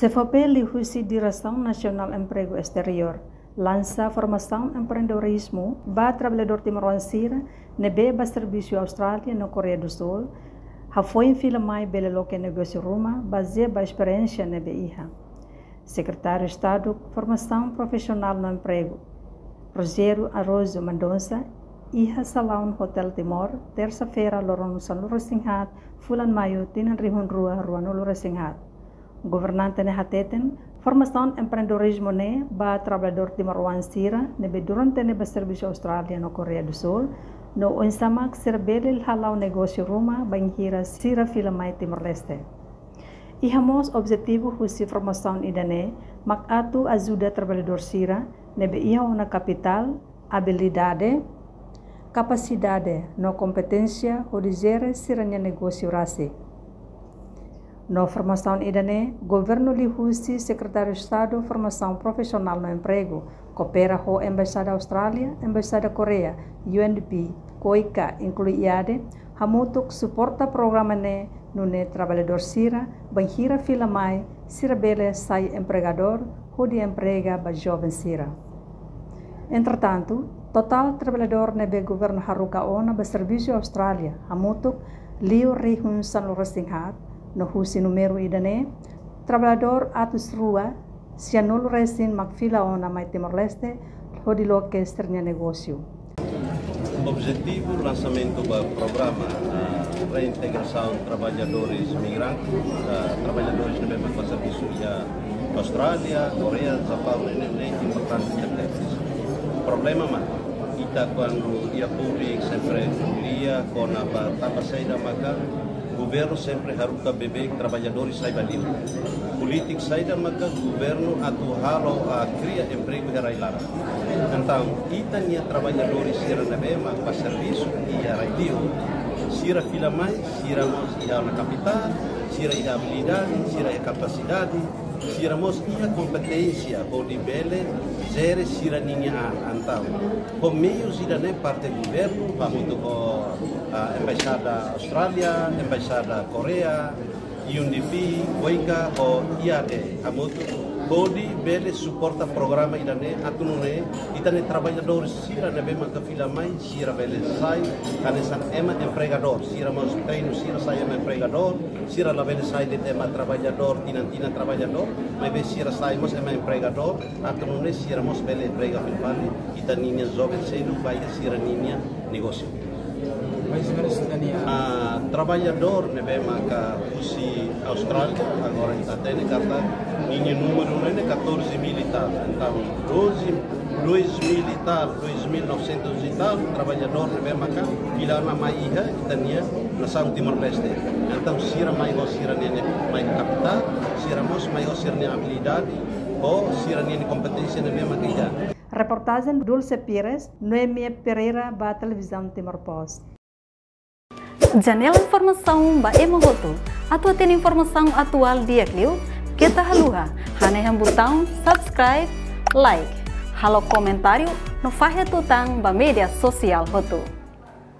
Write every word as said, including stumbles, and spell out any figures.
SEFOPE liuhusi Diresaun Nasionál Empregu Esteriór lansa formasaun empreendedorizmu ba traballadór timoroan sira ne'ebé bá servisu Austrália no Koreia do Súl, hafoin fila mai bele loke negósiu ruma bazeia ba esperiénsia ne'ebé iha. Sekretáriu Estadu Formasaun Profisionál no Empregu, Rogério Araújo Mendonça, iha salaun Hotel Timor, tersa-feira, loron sanulu-resin-haat, fulan Maiu, tinan rihun rua ruanulu-resin-haat. Governante ne'e hateten, formasaun empreendedorizmu ne'e ba traballadór timoroan sira ne'ebé durante ne'e bá servisu Austrália no Koreia do Súl, no oinsá mak sira bele hala'o negósiu ruma bainhira sira fila mai Timor-Leste. Iha mós objetivu husi formasaun ida-ne'e mak atu ajuda traballadór sira ne'ebé iha ona kapitál, abilidade, kapasidade no kompeténsia hodi jere sira-nia negósiu rasik. No formasaun ida-ne'e, governu liuhusi Sekretáriu Estadu Formasaun Profisionál no Empregu, koopera ho Embaixada Austrália, Embaixada Koreia, U N D P, KOICA, inklui IADE, hamutuk suporta programa ne'e, nune'e traballadór sira bainhira fila mai, sira bele sai empregadór hodi emprega ba joven sira. Entretantu, totál traballadór ne'ebé governu haruka ona bá servisu Austrália hamutuk liu rihun sanulu-resin-haat, no husi númeru ida-ne'e, traballadór atus rua sianulu-resin mak fila ona mai Timor-Leste hodi loke sira-nia negósiu. Objetivu lansamentu ba programa, ah, reintegrasaun traballadores migrantes, ah, traballadores ne'ebé mak bá servisu iha Austrália, Koreia, Japaun, ne'e, ne'e importante tebes. Problema mak ita kuandu iha públiku sempre ko'alia kona-ba tanba saida maka governu sempre haruka beibeik traballadores sai ba liur. Polítika saida maka governu atu halo, ah, kria empregu iha rai-laran. Entaun, ita-nia traballadores sira ne'ebé mak bá servisu iha rai-liur, sira fila mai, sira mós iha ona kapitál, sira iha abilidade, sira iha kapasidade, sira mós iha kompeténsia hodi bele jere sira-ninia an. Entaun, ho meius ida-ne'e parte governu, hamutuk ho, ah, Embaixada Austrália, Embaixada Koreia, U N D P, KOICA, ho IADE, hamutuk, hodi bele suporta programa ida-ne'e, atu nune'e ita-nia traballadór sira ne'ebé maka fila mai, sira bele sai hanesan ema empregadór, sira mós treinu sira sai ema empregadór, sira labele sai de'it ema traballadór, tinan-tinan traballadór, maibé sira sai mós ema empregadór, atu nune'e sira mós bele emprega fila fali ita-ninia joven seluk ba iha sira-ninia negósiu. Mais ou menos ita-nia, ah, traballadór ne'ebé maka husi Austrália, agora ita hatene katak ninia númeru ne'e catorze mil e tal. Entaun, doze, dois mil e tal, dois mil novecentos e tal traballadór ne'ebé maka fila ona mai iha ita-nia nasaun Timor-Leste. Entaun, sira mai ho sira-nia, mai kapitál, sira mós mai ho sira-nia abilidade, ho sira-nia kompeténsia ne'ebé maka iha. Reportajen Dulce Pires, Noemia Pereira, ba Televizaun Timor Post. Janela informasaun ba ema hotu. Atu hatene informasaun atuál di'ak liu, keta haluha hanehan butaun subscribe, like, halo komentáriu no fahe tutan ba média sosiál hotu.